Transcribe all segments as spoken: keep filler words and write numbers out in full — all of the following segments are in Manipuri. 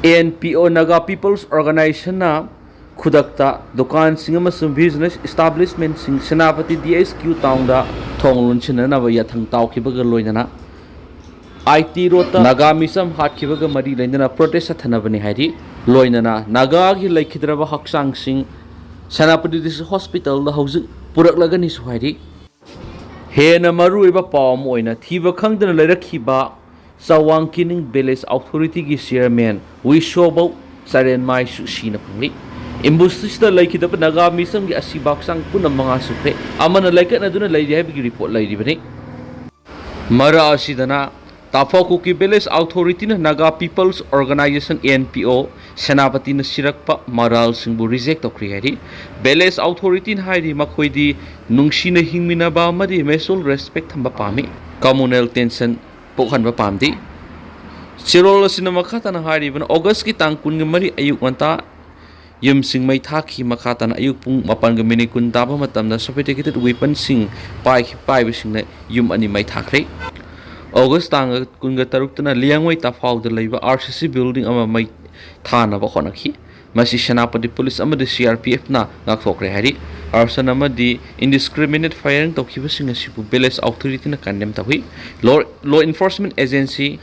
ꯑꯦꯟ ꯄꯤ ꯑꯣ Naga People's Organizationꯅ ꯈꯨꯗꯛꯇ ꯗꯨꯀꯥꯟꯁꯤꯡ ꯑꯃꯁꯨꯡ business establishmentꯁꯤꯡ Senapati D S Q townꯗ ꯊꯣꯡ ꯂꯣꯟꯁꯤꯟꯅꯅꯕ ꯌꯥꯊꯪ ꯇꯥꯎꯈꯤꯕꯒ ꯂꯣꯏꯅꯅ I T roadꯇ ꯅꯥꯒꯥ ꯃꯤꯆꯝ ꯍꯥꯠꯈꯤꯕꯒ ꯃꯔꯤ ꯂꯩꯅꯅ protest ꯆꯠꯊꯅꯕꯅꯤ ꯍꯥꯏꯔꯤ꯫ ꯂꯣꯏꯅꯅ ꯅꯥꯒꯥꯒꯤ ꯂꯩꯈꯤꯗ꯭ꯔꯕ ꯍꯛꯆꯥꯡꯁꯤꯡ ꯁꯦꯅꯥꯄꯇꯤ District Hospitalꯗ ꯍꯧꯖꯤꯛ ꯄꯨꯔꯛꯂꯒꯅꯤꯁꯨ ꯍꯥꯏꯔꯤ꯫ ꯍꯦꯟꯅ ꯃꯔꯨꯑꯣꯏꯕ ꯄꯥꯎ ꯑꯃ ꯑꯣꯏꯅ ꯊꯤꯕ ꯈꯪꯗꯅ ꯂꯩꯔꯛꯈꯤꯕ ꯆꯋꯥꯡ ꯀꯤꯅꯤꯡ Village Authorityꯒꯤ chairman ꯋꯤꯁꯣꯕꯧ ꯆꯔꯦꯟꯃꯥꯏꯁꯨ ꯁꯤꯅ ꯐꯪꯂꯤ꯫ Ambushingsꯇ ꯂꯩꯈꯤꯗꯕ ꯅꯥꯒꯥ ꯃꯤꯆꯝꯒꯤ ꯑꯁꯤꯕ ꯍꯛꯆꯥꯡ ꯄꯨꯟꯅ ꯃꯉꯥ ꯁꯨꯈ꯭ꯔꯦ꯫ ꯑꯃꯅ ꯂꯥꯏꯀꯠꯅꯗꯨꯅ ꯂꯩꯔꯤ ꯍꯥꯏꯕꯒꯤ report ꯂꯩꯔꯤꯕꯅꯤ꯫ ꯃꯔꯛ ꯑꯁꯤꯗꯅ ꯇꯥꯐꯥꯎ ꯀꯨꯀꯤ Village Authorityꯅ Naga People's Organization N P O ꯁꯦꯅꯥꯄꯇꯤꯅ ꯁꯤꯔꯛꯄ ꯃꯔꯥꯜꯁꯤꯡꯕꯨ reject ꯇꯧꯈ꯭ꯔꯦ ꯍꯥꯏꯔꯤ꯫ Village Authorityꯅ ꯍꯥꯏꯔꯤ ꯃꯈꯣꯏꯗꯤ ꯅꯨꯡꯁꯤꯅ ꯍꯤꯡꯃꯤꯟꯅꯕ ꯑꯃꯗꯤ mutual respect ꯊꯝꯕ ꯄꯥꯝꯃꯤ꯫ Communal tension ꯄꯣꯛꯍꯟꯕ ꯄꯥꯝꯗꯦ꯫ ꯆꯦꯔꯣꯜ ꯑꯁꯤꯅ ꯃꯈꯥ ꯇꯥꯅ ꯍꯥꯏꯔꯤꯕꯅ, Augustꯀꯤ ꯇꯥꯡ ꯀꯨꯟꯒ ꯃꯔꯤ ꯑꯌꯨꯛ ꯉꯟꯇꯥ ꯌꯨꯝꯁꯤꯡ ꯃꯩ ꯊꯥꯈꯤ꯫ ꯃꯈꯥ ꯇꯥꯅ ꯑꯌꯨꯛ ꯄꯨꯡ ꯃꯥꯄꯟꯒ minute ꯀꯨꯟ ꯇꯥꯕ ꯃꯇꯝꯗ sophisticated weaponꯁꯤꯡ ꯄꯥꯏꯈꯤ-, ꯄꯥꯏꯕꯁꯤꯡꯅ ꯌꯨꯝ ꯑꯅꯤ ꯃꯩ ꯊꯥꯈ꯭ꯔꯦ꯫ August ꯇꯥꯡ ꯀꯨꯟꯒ ꯇꯔꯨꯛꯇꯅ ꯂꯤꯌꯥꯡꯃꯩ ꯇꯥꯐꯥꯎꯗ ꯂꯩꯕ R C C building ꯑꯃ ꯃꯩ ꯊꯥꯅꯕ ꯍꯣꯠꯅꯈꯤ꯫ ꯃꯁꯤ ꯁꯦꯅꯥꯄꯇꯤ Police ꯑꯃꯗꯤ C R P Fꯅ ꯉꯥꯛꯊꯣꯛꯈ꯭ꯔꯦ ꯍꯥꯏꯔꯤ꯫ Arson ꯑꯃꯗꯤ indiscriminate firing ꯇꯧꯈꯤꯕꯁꯤꯡ ꯑꯁꯤꯕꯨ Village Authorityꯅ condemn ꯇꯧꯏ꯫ Law, law enforcement agency,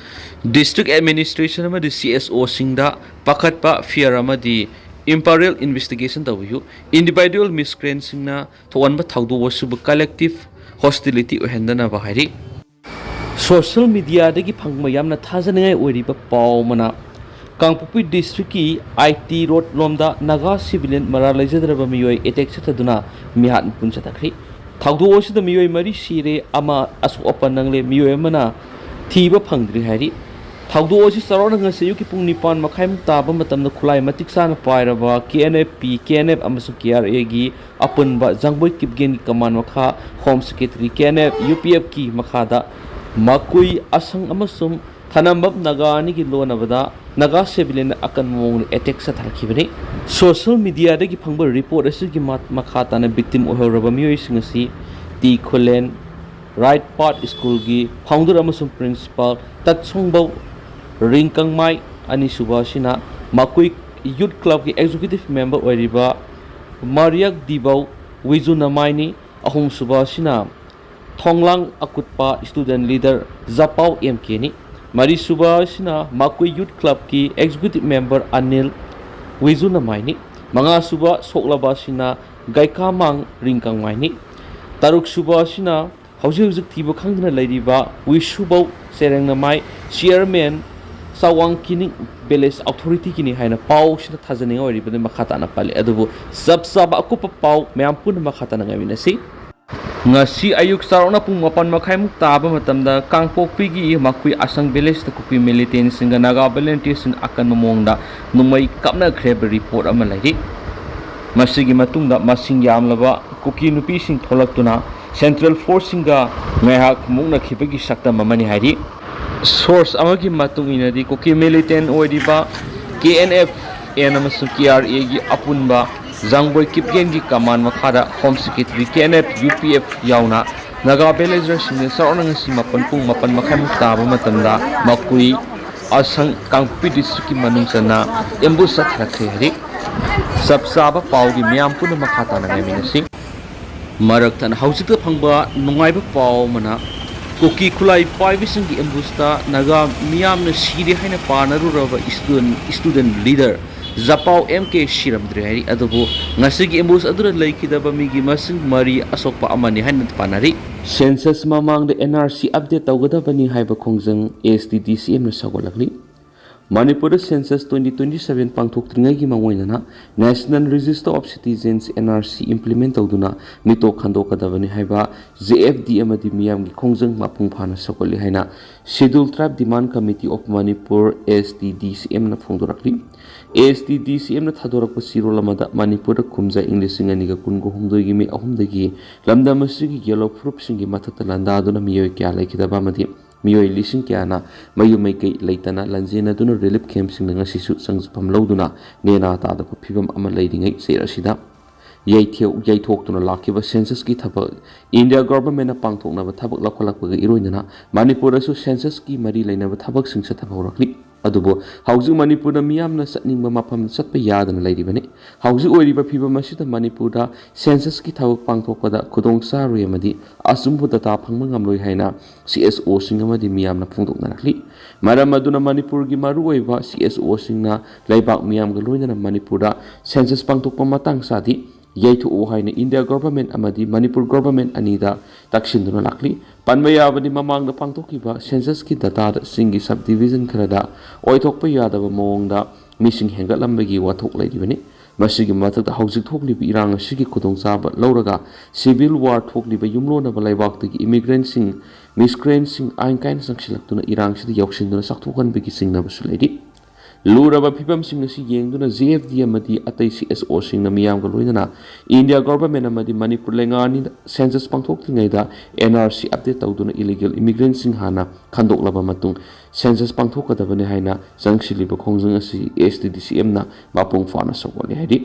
district administration ꯑꯃꯗꯤ C S Oꯁꯤꯡꯗ ꯄꯥꯈꯠꯄ, fear ꯑꯃꯗꯤ impartial investigation ꯇꯧꯕꯤꯌꯨ꯫ Individual miscreantꯁꯤꯡꯅ ꯊꯣꯛꯍꯟꯕ ꯊꯧꯗꯣꯛ ꯑꯁꯤꯕꯨ collective hostility ꯑꯣꯏꯍꯟꯗꯅꯕ ꯍꯥꯏꯔꯤ꯫ Social mediaꯗꯒꯤ ꯐꯪꯕ ꯌꯥꯝꯅ ꯊꯥꯖꯅꯤꯡꯉꯥꯏ ꯑꯣꯏꯔꯤꯕ ꯄꯥꯎ ꯑꯃꯅ, ꯀꯥꯡꯄꯣꯛꯄꯤ Districtꯀꯤ I T road ꯂꯣꯝꯗ Naga civilian ꯃꯔꯥꯜ ꯂꯩꯖꯗ꯭ꯔꯕ ꯃꯤꯑꯣꯏ attack ꯆꯠꯊꯗꯨꯅ ꯃꯤꯍꯥꯠ ꯃꯤꯄꯨꯟ ꯆꯠꯊꯈ꯭ꯔꯤ꯫ ꯊꯧꯗꯣꯛ ꯑꯁꯤꯗ ꯃꯤꯑꯣꯏ ꯃꯔꯤ ꯁꯤꯔꯦ, ꯑꯃ ꯑꯁꯣꯛ ꯑꯄꯟ ꯅꯪꯂꯦ, ꯃꯤꯑꯣꯏ ꯑꯃꯅ ꯊꯤꯕ ꯐꯪꯗ꯭ꯔꯤ ꯍꯥꯏꯔꯤ꯫ ꯊꯧꯗꯣꯛ ꯑꯁꯤ ꯆꯥꯎꯔꯥꯛꯅ ꯉꯁꯤ ꯑꯌꯨꯛꯀꯤ ꯄꯨꯡ ꯅꯤꯄꯥꯟ ꯃꯈꯥꯏꯃꯨꯛ ꯇꯥꯕ ꯃꯇꯝꯗ ꯈꯨꯠꯂꯥꯏ ꯃꯇꯤꯛ ꯆꯥꯅ ꯄꯥꯏꯔꯕ K N F P, K N F ꯑꯃꯁꯨꯡ K R Aꯒꯤ ꯑꯄꯨꯟꯕ ꯖꯥꯡꯕꯣꯏ ꯀꯤꯞꯒꯦꯟꯒꯤ command ꯃꯈꯥ Home Secretary, K N F, U P Fꯀꯤ ꯃꯈꯥꯗ ꯃꯀꯨꯏ ꯑꯁꯪ ꯑꯃꯁꯨꯡ ꯊꯅꯝꯕꯝ ꯅꯥꯒꯥ ꯑꯅꯤꯒꯤ ꯂꯣꯟꯅꯕꯗ Naga civilian ꯑꯀꯟꯕ ꯃꯑꯣꯡꯗ attack ꯆꯠꯊꯔꯛꯈꯤꯕꯅꯤ꯫ Social mediaꯗꯒꯤ ꯐꯪꯕ report ꯑꯁꯤꯒꯤ ꯃ-, ꯃꯈꯥ ꯇꯥꯅ victim ꯑꯣꯏꯍꯧꯔꯕ ꯃꯤꯑꯣꯏꯁꯤꯡ ꯑꯁꯤ ꯇꯤ ꯈꯨꯂꯦꯟ, Right Path Schoolꯒꯤ founder ꯑꯃꯁꯨꯡ principal ꯇꯠꯁꯣꯡꯕꯧ ꯔꯤꯡꯀꯪꯃꯥꯏ, ꯑꯅꯤꯁꯨꯕ ꯑꯁꯤꯅ ꯃꯥꯀꯨꯏ ꯌꯨꯠ ꯀ꯭ꯂꯕꯀꯤ ꯑꯦꯛꯖꯤꯀ꯭ꯌꯨꯇꯤꯚ ꯃꯦꯝꯕꯔ ꯑꯣꯏꯔꯤꯕ ꯃꯥꯔꯤꯌꯛ ꯗꯤꯕꯧ ꯋꯤꯖꯨꯅꯃꯥꯏꯅꯤ꯫ ꯑꯍꯨꯝꯁꯨꯕ ꯑꯁꯤꯅ ꯊꯣꯡꯂꯥꯡ ꯑꯀꯨꯠꯄ ꯁ꯭ꯇꯨꯗꯦꯟ ꯂꯤꯗꯔ ꯖꯄꯥꯎ ꯑꯦꯝ ꯀꯦꯅꯤ꯫ ꯃꯔꯤꯁꯨꯕ ꯑꯁꯤꯅ ꯃꯥꯀꯨꯏ ꯌꯨꯠ ꯀ꯭ꯂꯕꯀꯤ ꯑꯦꯛꯖꯤꯀ꯭ꯌꯨꯇꯤꯚ ꯃꯦꯝꯕꯔ ꯑꯅꯤꯜ ꯋꯤꯖꯨꯅꯃꯥꯏꯅꯤ꯫ ꯃꯉꯥꯁꯨꯕ ꯁꯣꯛꯂꯕ ꯑꯁꯤꯅ ꯒꯥꯏꯀꯥꯃꯥꯡ ꯔꯤꯡꯀꯪꯃꯥꯏꯅꯤ꯫ ꯇꯔꯨꯛꯁꯨꯕ ꯑꯁꯤꯅ ꯍꯧꯖꯤꯛ ꯍꯧꯖꯤꯛ ꯊꯤꯕ ꯈꯪꯗꯅ ꯂꯩꯔꯤꯕ ꯋꯤꯁꯨꯕꯧ ꯆꯦꯔꯦꯡꯅꯃꯥꯏ ꯆꯤꯌꯔꯃꯦꯟ ꯆꯥꯋꯥꯡ ꯀꯤꯅꯤꯡ ꯚꯤꯂꯦꯖ ꯑꯣꯊꯣꯔꯤꯇꯤꯒꯤꯅꯤ ꯍꯥꯏꯅ ꯄꯥꯎꯁꯤꯗ ꯊꯥꯖꯅꯤꯡꯉꯥꯏ ꯑꯣꯏꯔꯤꯕꯅꯤ꯫ ꯃꯈꯥ ꯇꯥꯅ ꯄꯜꯂꯤ꯫ ꯑꯗꯨꯕꯨ ꯆꯞ ꯆꯥꯕ ꯑꯀꯨꯞꯄ ꯄꯥꯎ ꯃꯌꯥꯝ ꯄꯨꯟꯅ ꯃꯈꯥ ꯇꯥꯅ ꯉꯥꯏꯃꯤꯟꯅꯁꯤ꯫ ꯉꯁꯤ ꯑꯌꯨꯛ ꯆꯥꯎꯔꯥꯛꯅ ꯄꯨꯡ ꯃꯥꯄꯟ ꯃꯈꯥꯏꯃꯨꯛ ꯇꯥꯕ ꯃꯇꯝꯗ ꯀꯥꯡꯄꯣꯛꯄꯤꯒꯤ ꯃꯥꯀꯨꯏ ꯑꯁꯪ ꯚꯤꯂꯦꯖꯇ ꯀꯨꯀꯤ ꯃꯤꯂꯤꯇꯦꯟꯁꯤꯡꯒ ꯅꯥꯒꯥ ꯚꯣꯂꯨꯟꯇꯤꯌꯔꯁꯤꯡ ꯑꯀꯟꯕ ꯃꯑꯣꯡꯗ ꯅꯣꯡꯃꯩ ꯀꯥꯞꯅꯈ꯭ꯔꯦ ꯍꯥꯏꯕ ꯔꯤꯄꯣꯔꯠ ꯑꯃ ꯂꯩꯔꯤ꯫ ꯃꯁꯤꯒꯤ ꯃꯇꯨꯡꯗ ꯃꯁꯤꯡ ꯌꯥꯝꯂꯕ ꯀꯨꯀꯤ ꯅꯨꯄꯤꯁꯤꯡ ꯊꯣꯛꯂꯛꯇꯨꯅ ꯁꯦꯟꯇ꯭ꯔꯦꯜ ꯐꯣꯔꯁꯁꯤꯡꯒ ꯉꯥꯏꯍꯥꯛ ꯃꯨꯛꯅꯈꯤꯕꯒꯤ ꯁꯛꯇꯝ ꯑꯃꯅꯤ ꯍꯥꯏꯔꯤ꯫ ꯁꯣꯔꯁ ꯑꯃꯒꯤ ꯃꯇꯨꯡ ꯏꯟꯅꯗꯤ ꯀꯨꯀꯤ ꯃꯤꯂꯤꯇꯦꯟ ꯑꯣꯏꯔꯤꯕ ꯀꯦ ꯑꯦꯟ ꯑꯦꯐ ꯑꯦꯟ ꯑꯃꯁꯨꯡ ꯀꯦ ꯑꯥꯔ ꯑꯦꯒꯤ ꯑꯄꯨꯟꯕ ꯖꯥꯡꯕꯣꯏ ꯀꯤꯞꯒꯦꯟꯒꯤ ꯀꯃꯥꯟ ꯃꯈꯥꯗ home secretary, K N F U P F ꯌꯥꯎꯅ ꯅꯥꯒꯥ ꯚꯤꯂꯦꯖꯔꯁꯤꯡꯅ ꯆꯥꯎꯔꯥꯛꯅ ꯉꯁꯤ ꯃꯥꯄꯟ, ꯄꯨꯡ ꯃꯥꯄꯟ ꯃꯈꯥꯏꯃꯨꯛ ꯇꯥꯕ ꯃꯇꯝꯗ ꯃꯈꯣꯏ ꯑꯁꯪ ꯀꯥꯡꯄꯣꯛꯄꯤ ꯗꯤꯁꯇ꯭ꯔꯤꯛꯀꯤ ꯃꯅꯨꯡ ꯆꯟꯅ ꯑꯦꯝꯕꯨꯁ ꯆꯠꯊꯔꯛꯈ꯭ꯔꯦ ꯍꯥꯏꯔꯤ꯫ ꯆꯞ ꯆꯥꯕ ꯄꯥꯎꯒꯤ ꯃꯤꯌꯥꯝ ꯄꯨꯟꯅ ꯃꯈꯥ ꯇꯥꯅ ꯉꯥꯏꯃꯤꯟꯅꯁꯤ꯫ ꯃꯔꯛ ꯊꯠꯅ ꯍꯧꯖꯤꯛꯇ ꯐꯪꯕ ꯅꯨꯡꯉꯥꯏꯕ ꯄꯥꯎ ꯑꯃꯅ, ꯀꯨꯀꯤ ꯈꯨꯠꯂꯥꯏ ꯄꯥꯏꯕꯁꯤꯡꯒꯤ ꯑꯦꯝꯕꯨꯁꯇ ꯅꯥꯒꯥ ꯃꯤꯌꯥꯝꯅ ꯁꯤꯔꯦ ꯍꯥꯏꯅ ꯄꯥꯅꯔꯨꯔꯕ ꯁ꯭ꯇꯨꯗꯦꯟ, ꯁ꯭ꯇꯨꯗꯦꯟ ꯂꯤꯗꯔ ꯖꯄꯥꯎ ꯑꯦꯝ ꯀꯦ ꯁꯤꯔꯝꯗ꯭ꯔꯦ ꯍꯥꯏꯔꯤ꯫ ꯑꯗꯨꯕꯨ ꯉꯁꯤꯒꯤ ꯑꯦꯝꯕꯨꯁ ꯑꯗꯨꯗ ꯂꯩꯈꯤꯗꯕ ꯃꯤꯒꯤ ꯃꯁꯤꯡ ꯃꯔꯤ ꯑꯁꯣꯛꯄ ꯑꯃꯅꯤ ꯍꯥꯏꯅ ꯄꯥꯅꯔꯤ꯫ ꯁꯦꯟꯁꯁ ꯃꯃꯥꯡꯗ ꯑꯦꯟ ꯑꯥꯔ ꯁꯤ ꯑꯞꯗꯦꯠ ꯇꯧꯒꯗꯕꯅꯤ ꯍꯥꯏꯕ ꯈꯣꯡꯖꯪ ꯑꯦ ꯑꯦꯁ ꯇꯤ ꯗꯤ ꯁꯤ ꯑꯦꯝꯅ ꯁꯧꯒꯠꯂꯛꯂꯤ꯫ ꯃꯅꯤꯄꯨꯔꯗ ꯁꯦꯟꯁꯁ ꯇ꯭ꯋꯦꯟꯇꯤ ꯇ꯭ꯋꯦꯟꯇꯤ ꯁꯚꯦꯟ ꯄꯥꯡꯊꯣꯛꯇ꯭ꯔꯤꯉꯩꯒꯤ ꯃꯥꯡꯑꯣꯏꯅꯅ national register of citizens, N R C, implement ꯇꯧꯗꯨꯅ ꯃꯤꯇꯣꯞ ꯈꯟꯗꯣꯛꯀꯗꯕꯅꯤ ꯍꯥꯏꯕ ꯖꯦ ꯑꯦꯐ ꯗꯤ ꯑꯃꯗꯤ ꯃꯤꯌꯥꯝꯒꯤ ꯈꯣꯡꯖꯪ ꯃꯄꯨꯡ ꯐꯥꯅ ꯁꯧꯒꯠꯂꯤ ꯍꯥꯏꯅ Scheduled Tribe Demand Committee of Manipur, S T D ꯁꯤ ꯑꯦꯝꯅ ꯐꯣꯡꯗꯣꯔꯛꯂꯤ꯫ ꯑꯦ ꯑꯦꯁ ꯇꯤ ꯗꯤ ꯁꯤ ꯑꯦꯝꯅ ꯊꯥꯗꯣꯔꯛꯄ ꯆꯦꯔꯣꯜ ꯑꯃꯗ ꯃꯅꯤꯄꯨꯔꯗ ꯀꯨꯝꯖꯥ ꯏꯪ ꯂꯤꯁꯤꯡ ꯑꯅꯤꯒ ꯀꯨꯟꯒ ꯍꯨꯝꯗꯣꯏꯒꯤ ꯃꯦ ꯑꯍꯨꯝꯗꯒꯤ ꯂꯝꯗꯝ ꯑꯁꯤꯒꯤ ꯌꯦꯜꯂꯣ ꯐꯨꯔꯨꯞꯁꯤꯡꯒꯤ ꯃꯊꯛꯇ ꯂꯥꯟꯗꯥꯗꯨꯅ ꯃꯤꯑꯣꯏ ꯀꯌꯥ ꯂꯩꯈꯤꯗꯕ ꯑꯃꯗꯤ ꯃꯤꯑꯣꯏ ꯂꯤꯁꯤꯡ ꯀꯌꯥꯅ ꯃꯌꯨꯝ ꯃꯩꯀꯩ ꯂꯩꯇꯅ ꯂꯟꯖꯦꯟꯅꯗꯨꯅ ꯔꯤꯂꯤꯐ ꯀꯦꯝꯞꯁꯤꯡꯗ ꯉꯁꯤꯁꯨ ꯆꯪꯖꯐꯝ ꯂꯧꯗꯨꯅ ꯅꯦꯅꯥ ꯇꯥꯗꯕ ꯐꯤꯕꯝ ꯑꯃ ꯂꯩꯔꯤꯉꯩ ꯆꯩꯔꯛ ꯑꯁꯤꯗ ꯌꯩꯊꯦꯛ-, ꯌꯩꯊꯣꯛꯇꯨꯅ ꯂꯥꯛꯈꯤꯕ ꯁꯦꯟꯁꯁꯀꯤ ꯊꯕꯛ ꯏꯟꯗꯤꯌꯥ ꯒꯣꯚꯔꯟꯃꯦꯟꯠꯅ ꯄꯥꯡꯊꯣꯛꯅꯕ ꯊꯕꯛ ꯂꯧꯈꯠꯂꯛꯄꯒ ꯏꯔꯣꯏꯅꯅ ꯃꯅꯤꯄꯨꯔꯗꯁꯨ ꯁꯦꯟꯁꯁꯀꯤ ꯃꯔꯤ ꯂꯩꯅꯕ ꯊꯕꯛꯁꯤꯡ ꯆꯠꯊꯕ ꯍꯧꯔꯛꯂꯤ꯫ ꯑꯗꯨꯕꯨ ꯍꯧꯖꯤꯛ ꯃꯅꯤꯄꯨꯔꯗ ꯃꯤꯌꯥꯝꯅ ꯆꯠꯅꯤꯡꯕ ꯃꯐꯝꯗ ꯆꯠꯄ ꯌꯥꯗꯅ ꯂꯩꯔꯤꯕꯅꯤ꯫ ꯍꯧꯖꯤꯛ ꯑꯣꯏꯔꯤꯕ ꯐꯤꯕꯝ ꯑꯁꯤꯗ ꯃꯅꯤꯄꯨꯔꯗ ꯁꯦꯟꯁꯁꯀꯤ ꯊꯕꯛ ꯄꯥꯡꯊꯣꯛꯄꯗ ꯈꯨꯗꯣꯡ ꯆꯥꯔꯣꯏ ꯑꯃꯗꯤ ꯑꯆꯨꯝꯕ ꯗꯇꯥ ꯐꯪꯕ ꯉꯝꯂꯣꯏ ꯍꯥꯏꯅ ꯁꯤ ꯑꯦꯁ ꯑꯣꯁꯤꯡ ꯑꯃꯗꯤ ꯃꯤꯌꯥꯝꯅ ꯐꯣꯡꯗꯣꯛꯅꯔꯛꯂꯤ꯫ ꯃꯔꯝ ꯑꯗꯨꯅ ꯃꯅꯤꯄꯨꯔꯒꯤ ꯃꯔꯨꯑꯣꯏꯕ ꯁꯤ ꯑꯦꯁ ꯑꯣꯁꯤꯡꯅ ꯂꯩꯕꯥꯛ ꯃꯤꯌꯥꯝꯒ ꯂꯣꯏꯅꯅ ꯃꯅꯤꯄꯨꯔꯗ ꯁꯦꯟꯁꯁ ꯄꯥꯡꯊꯣꯛꯄ ꯃꯇꯥꯡ ꯆꯥꯗꯤ ꯌꯩꯊꯣꯛꯎ ꯍꯥꯏꯅ ꯏꯟꯗꯤꯌꯥ ꯒꯣꯚꯔꯟꯃꯦꯟꯠ ꯑꯃꯗꯤ ꯃꯅꯤꯄꯨꯔ ꯒꯣꯚꯔꯟꯃꯦꯟꯠ ꯑꯅꯤꯗ ꯇꯛꯁꯤꯟꯗꯨꯅ ꯂꯥꯛꯂꯤ꯫ ꯄꯟꯕ ꯌꯥꯕꯗꯤ, ꯃꯃꯥꯡꯗ ꯄꯥꯡꯊꯣꯛꯈꯤꯕ ꯁꯦꯟꯁꯁꯀꯤ ꯗꯇꯥꯗ ꯆꯤꯡꯒꯤ ꯁꯕ ꯗꯤꯕꯤꯖꯟ ꯈꯔꯗ ꯑꯣꯏꯊꯣꯛꯄ ꯌꯥꯗꯕ ꯃꯑꯣꯡꯗ ꯃꯤꯁꯤꯡ ꯍꯦꯟꯒꯠꯂꯝꯕꯒꯤ ꯋꯥꯊꯣꯛ ꯂꯩꯔꯤꯕꯅꯤ꯫ ꯃꯁꯤꯒꯤ ꯃꯊꯛꯇ ꯍꯧꯖꯤꯛ ꯊꯣꯛꯂꯤꯕ ꯏꯔꯥꯡ ꯑꯁꯤꯒꯤ ꯈꯨꯗꯣꯡꯆꯥꯕ ꯂꯧꯔꯒ ꯁꯤꯚꯤꯜ ꯋꯥꯔ ꯊꯣꯛꯂꯤꯕ ꯌꯨꯝꯂꯣꯟꯅꯕ ꯂꯩꯕꯥꯛꯇꯒꯤ ꯏꯃꯤꯒ꯭ꯔꯦꯟꯠꯁꯤꯡ, ꯃꯤꯁꯀ꯭ꯔꯦꯟꯠꯁꯤꯡ ꯑꯥꯏꯟ ꯀꯥꯏꯅ ꯆꯪꯁꯤꯜꯂꯛꯇꯨꯅ ꯏꯔꯥꯡꯁꯤꯗ ꯌꯥꯎꯁꯤꯟꯗꯨꯅ ꯆꯥꯛꯊꯣꯛꯍꯟꯕꯒꯤ ꯆꯤꯡꯅꯕꯁꯨ ꯂꯩꯔꯤ꯫ ꯂꯨꯔꯕ ꯐꯤꯕꯝꯁꯤꯡ ꯑꯁꯤ ꯌꯦꯡꯗꯨꯅ ꯖꯦ ꯑꯦꯐ ꯗꯤ ꯑꯃꯗꯤ ꯑꯇꯩ ꯁꯤ ꯑꯦꯁ ꯑꯣꯁꯤꯡꯅ ꯃꯤꯌꯥꯝꯒ ꯂꯣꯏꯅꯅ ꯏꯟꯗꯤꯌꯥ ꯒꯣꯚꯔꯟꯃꯦꯟꯠ ꯑꯃꯗꯤ ꯃꯅꯤꯄꯨꯔ ꯂꯩꯉꯥꯛꯅꯤꯗ ꯁꯦꯟꯁꯁ ꯄꯥꯡꯊꯣꯛꯇ꯭ꯔꯤꯉꯩꯗ ꯑꯦꯟ ꯑꯥꯔ ꯁꯤ ꯑꯞꯗꯦꯠ ꯇꯧꯗꯨꯅ ꯏꯂꯤꯒꯦꯜ ꯏꯃꯤꯒ꯭ꯔꯦꯟꯠꯁꯤꯡ ꯍꯥꯟꯅ ꯈꯟꯗꯣꯛꯂꯕ ꯃꯇꯨꯡ ꯁꯦꯟꯁꯁ ꯄꯥꯡꯊꯣꯛꯀꯗꯕꯅꯤ ꯍꯥꯏꯅ ꯆꯪꯁꯤꯜꯂꯤꯕ ꯈꯣꯡꯖꯪ ꯑꯁꯤ ꯑꯦꯁ ꯇꯤ ꯗꯤ ꯁꯤ ꯑꯦꯝꯅ ꯃꯄꯨꯡ ꯐꯥꯅ ꯁꯧꯒꯠꯂꯤ ꯍꯥꯏꯔꯤ꯫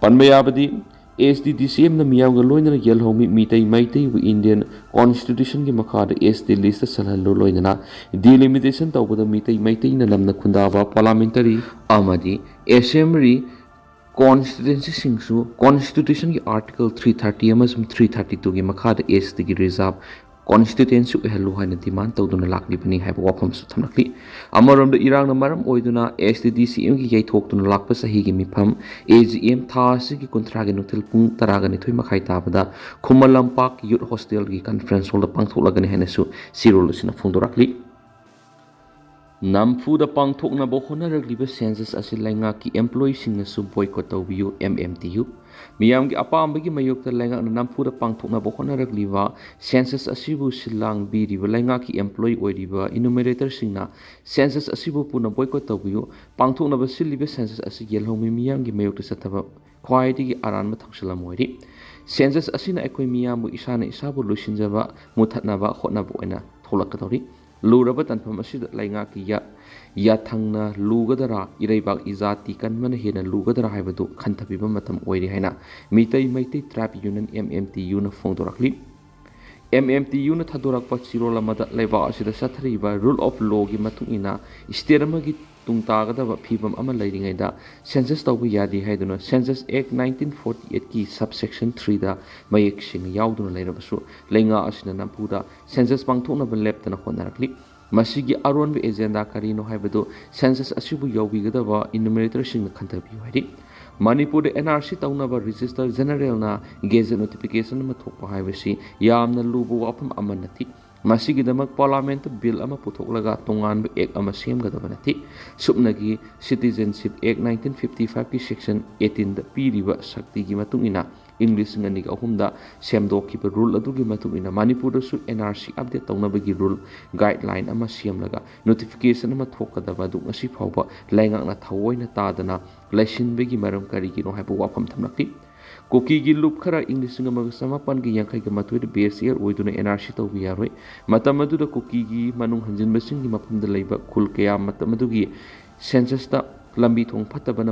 ꯄꯟꯕ ꯌꯥꯕꯗꯤ, ꯑꯦꯁ ꯇꯤ ꯗꯤ ꯁꯤ ꯑꯦꯝꯅ ꯃꯤꯌꯥꯝꯒ ꯂꯣꯏꯅꯅ ꯌꯦꯜꯍꯧꯃꯤ ꯃꯤꯇꯩ ꯃꯩꯇꯩꯕꯨ ꯏꯟꯗꯤꯌꯟ ꯀꯣꯟꯁꯇꯤꯇ꯭ꯌꯨꯁꯟꯒꯤ ꯃꯈꯥꯗ ꯑꯦꯁ ꯇꯤ ꯂꯤꯁꯇ ꯆꯜꯍꯜꯂꯨ, ꯂꯣꯏꯅꯅ ꯗꯤꯂꯤꯃꯤꯇꯦꯁꯟ ꯇꯧꯕꯗ ꯃꯤꯇꯩ ꯃꯩꯇꯩꯅ ꯅꯝꯅ ꯈꯨꯟꯗꯥꯕ ꯄꯥꯔꯂꯥꯃꯦꯟꯇꯔꯤ ꯑꯃꯗꯤ ꯑꯦꯁꯦꯝꯕ꯭ꯂꯤ ꯀꯣꯟꯁꯇꯤꯇ꯭ꯌꯨꯟꯁꯤꯁꯤꯡꯁꯨ ꯀꯣꯟꯁꯇꯤꯇ꯭ꯌꯨꯁꯟꯒꯤ ꯑꯥꯔꯇꯤꯀꯜ ꯊ꯭ꯔꯤ ꯊꯥꯔꯇꯤ ꯑꯃꯁꯨꯡ ꯊ꯭ꯔꯤ ꯊꯥꯔꯇꯤ ꯇꯨꯒꯤ ꯃꯈꯥꯗ ꯑꯦꯁ ꯇꯤꯒꯤ ꯔꯤꯖꯥꯔꯚ ꯀꯣꯟꯁꯇꯤꯇ꯭ꯌꯨꯟꯁꯤ ꯑꯣꯏꯍꯜꯂꯨ ꯍꯥꯏꯅ ꯗꯤꯃꯥꯟ ꯇꯧꯗꯨꯅ ꯂꯥꯛꯂꯤꯕꯅꯤ ꯍꯥꯏꯕ ꯋꯥꯐꯝꯁꯨ ꯊꯝꯂꯛꯂꯤ꯫ ꯑꯃꯔꯣꯝꯗ ꯏꯔꯥꯡꯅ ꯃꯔꯝ ꯑꯣꯏꯗꯨꯅ ꯑꯦꯁ ꯇꯤ ꯗꯤ ꯁꯤ ꯑꯦꯝꯒꯤ ꯌꯩꯊꯣꯛꯇꯨꯅ ꯂꯥꯛꯄ ꯆꯍꯤꯒꯤ ꯃꯤꯐꯝ ꯑꯦ ꯖꯤ ꯑꯦꯝ ꯊꯥ ꯑꯁꯤꯒꯤ ꯀꯨꯟꯊ꯭ꯔꯥꯒꯤ ꯅꯨꯡꯊꯤꯜ ꯄꯨꯡ ꯇꯔꯥꯒ ꯅꯤꯊꯣꯏ ꯃꯈꯥꯏ ꯇꯥꯕꯗ ꯈꯨꯃꯟ ꯂꯝꯄꯥꯛ ꯌꯨꯠ ꯍꯣꯁꯇꯦꯜꯒꯤ ꯀꯟꯐ꯭ꯔꯦꯟꯁ ꯍꯣꯜꯗ ꯄꯥꯡꯊꯣꯛꯂꯒꯅꯤ ꯍꯥꯏꯅꯁꯨ ꯆꯦꯔꯣꯜ ꯑꯁꯤꯅ ꯐꯣꯡꯗꯣꯔꯛꯂꯤ꯫ ꯅꯝꯐꯨꯗ ꯄꯥꯡꯊꯣꯛꯅꯕ ꯍꯣꯠꯅꯔꯛꯂꯤꯕ ꯁꯦꯟꯁꯁ ꯑꯁꯤ ꯂꯩꯉꯥꯛꯀꯤ ꯑꯦꯝꯄ꯭ꯂꯣꯌꯤꯁꯤꯡꯅꯁꯨ ꯕꯣꯏꯀꯣꯠ ꯇꯧꯕꯤꯌꯨ, ꯑꯦꯝ ꯑꯦꯝ ꯇꯤ ꯌꯨ꯫ ꯃꯤꯌꯥꯝꯒꯤ ꯑꯄꯥꯝꯕꯒꯤ ꯃꯥꯌꯣꯛꯇ ꯂꯩꯉꯥꯛꯅ ꯅꯝꯐꯨꯗ ꯄꯥꯡꯊꯣꯛꯅꯕ ꯍꯣꯠꯅꯔꯛꯂꯤꯕ ꯁꯦꯟꯁꯁ ꯑꯁꯤꯕꯨ ꯁꯤꯜ ꯂꯥꯡꯕꯤꯔꯤꯕ ꯂꯩꯉꯥꯛꯀꯤ ꯑꯦꯝꯄ꯭ꯂꯣꯌꯤ ꯑꯣꯏꯔꯤꯕ ꯏꯅꯨꯃꯔꯦꯇꯔꯁꯤꯡꯅ ꯁꯦꯟꯁꯁ ꯑꯁꯤꯕꯨ ꯄꯨꯟꯅ ꯕꯣꯏꯀꯣꯠ ꯇꯧꯕꯤꯌꯨ꯫ ꯄꯥꯡꯊꯣꯛꯅꯕ ꯁꯤꯜꯂꯤꯕ ꯁꯦꯟꯁꯁ ꯑꯁꯤ ꯌꯦꯜꯍꯧꯃꯤ ꯃꯤꯌꯥꯝꯒꯤ ꯃꯥꯌꯣꯛꯇ ꯆꯠꯊꯕ ꯈ꯭ꯋꯥꯏꯗꯒꯤ ꯑꯔꯥꯟꯕ ꯊꯧꯁꯤꯜ ꯑꯃ ꯑꯣꯏꯔꯤ꯫ ꯁꯦꯟꯁꯁ ꯑꯁꯤꯅ ꯑꯩꯈꯣꯏ ꯃꯤꯌꯥꯝꯕꯨ ꯏꯁꯥꯅ ꯏꯁꯥꯕꯨ ꯂꯣꯏꯁꯤꯟꯖꯕ, ꯃꯨꯊꯠꯅꯕ ꯍꯣꯠꯅꯕ ꯑꯣꯏꯅ ꯊꯣꯛꯂꯛꯀꯗꯧꯔꯤ꯫ ꯂꯨꯔꯕ ꯇꯥꯟꯐꯝ ꯑꯁꯤꯗ ꯂꯩꯉꯥꯛꯀꯤ ꯌꯥ-, ꯌꯥꯊꯪꯅ ꯂꯨꯒꯗꯔꯥ, ꯏꯔꯩꯕꯥꯛ ꯏꯖꯥꯇꯤ ꯀꯟꯕꯅ ꯍꯦꯟꯅ ꯂꯨꯒꯗꯔꯥ ꯍꯥꯏꯕꯗꯨ ꯈꯟꯊꯕꯤꯕ ꯃꯇꯝ ꯑꯣꯏꯔꯦ ꯍꯥꯏꯅ Meetei Meitei tribe union, M M T ꯌꯨꯅ ꯐꯣꯡꯗꯣꯔꯛꯂꯤ꯫ ꯑꯦꯝ ꯑꯦꯝ ꯇꯤ ꯌꯨꯅ ꯊꯥꯗꯣꯔꯛꯄ ꯆꯦꯔꯣꯜ ꯑꯃꯗ ꯂꯩꯕꯥꯛ ꯑꯁꯤꯗ ꯆꯠꯊꯔꯤꯕ rule of lawꯒꯤ ꯃꯇꯨꯡ ꯏꯟꯅ state ꯑꯃꯒꯤ ꯇꯨꯡ ꯇꯥꯒꯗꯕ ꯐꯤꯕꯝ ꯑꯃ ꯂꯩꯔꯤꯉꯩꯗ census ꯇꯧꯕ ꯌꯥꯗꯦ ꯍꯥꯏꯗꯨꯅ Census Act nineteen forty eightꯀꯤ subsection threeꯗ ꯃꯌꯦꯛ ꯁꯦꯡꯅ ꯌꯥꯎꯗꯨꯅ ꯂꯩꯔꯕꯁꯨ, ꯂꯩꯉꯥꯛ ꯑꯁꯤꯅ ꯅꯝꯐꯨꯗ census ꯄꯥꯡꯊꯣꯛꯅꯕ ꯂꯦꯞꯇꯅ ꯍꯣꯠꯅꯔꯛꯂꯤ꯫ ꯃꯁꯤꯒꯤ ꯑꯔꯣꯟꯕ agenda ꯀꯔꯤꯅꯣ ꯍꯥꯏꯕꯗꯨ census ꯑꯁꯤꯕꯨ ꯌꯥꯎꯕꯤꯒꯗꯕ enumeratorꯁꯤꯡꯅ ꯈꯟꯊꯕꯤꯌꯨ ꯍꯥꯏꯔꯤ꯫ ꯃꯅꯤꯄꯨꯔꯗ N R C ꯇꯧꯅꯕ Registrar Generalꯅ gazette notification ꯑꯃ ꯊꯣꯛꯄ ꯍꯥꯏꯕꯁꯤ ꯌꯥꯝꯅ ꯂꯨꯕ ꯋꯥꯐꯝ ꯑꯃ ꯅꯠꯇꯦ꯫ ꯃꯁꯤꯒꯤꯗꯃꯛ Parliamentꯇ bill ꯑꯃ ꯄꯨꯊꯣꯛꯂꯒ ꯇꯣꯉꯥꯟꯕ act ꯑꯃ ꯁꯦꯝꯒꯗꯕ ꯅꯠꯇꯦ꯫ ꯁꯨꯞꯅꯒꯤ Citizenship Act nineteen fifty fiveꯀꯤ section eighteenꯗ ꯄꯤꯔꯤꯕ ꯁꯛꯇꯤꯒꯤ ꯃꯇꯨꯡ ꯏꯟꯅ ꯏꯪ ꯂꯤꯁꯤꯡ ꯑꯅꯤꯒ ꯑꯍꯨꯝꯗ ꯁꯦꯝꯗꯣꯛꯈꯤꯕ rule ꯑꯗꯨꯒꯤ ꯃꯇꯨꯡ ꯏꯟꯅ ꯃꯅꯤꯄꯨꯔꯗꯁꯨ N R C update ꯇꯧꯅꯕꯒꯤ rule guideline ꯑꯃ ꯁꯦꯝꯂꯒ notification ꯑꯃ ꯊꯣꯛꯀꯗꯕ ꯑꯗꯨ ꯉꯁꯤ ꯐꯥꯎꯕ ꯂꯩꯉꯥꯛꯅ ꯊꯑꯣꯏꯅ ꯇꯥꯗꯅ ꯂꯩꯁꯤꯟꯕꯒꯤ ꯃꯔꯝ ꯀꯔꯤꯒꯤꯅꯣ ꯍꯥꯏꯕ ꯋꯥꯐꯝ ꯊꯝꯂꯛꯂꯤ꯫ ꯀꯨꯀꯤꯒꯤ ꯂꯨꯞ ꯈꯔ ꯏꯪ ꯂꯤꯁꯤꯡ ꯑꯃꯒ ꯆꯃꯥꯄꯟꯒ ꯌꯥꯡꯈꯩꯒ ꯃꯥꯊꯣꯏꯗ base year ꯑꯣꯏꯗꯨꯅ N R C ꯇꯧꯕ ꯌꯥꯔꯣꯏ꯫ ꯃꯇꯝ ꯑꯗꯨꯗ ꯀꯨꯀꯤꯒꯤ ꯃꯅꯨꯡ ꯍꯟꯖꯤꯟꯕꯁꯤꯡꯒꯤ ꯃꯐꯝꯗ ꯂꯩꯕ ꯈꯨꯜ ꯀꯌꯥ ꯃꯇꯝ ꯑꯗꯨꯒꯤ censusꯇ ꯂꯝꯕꯤ ꯊꯣꯡ ꯐꯠꯇꯕꯅ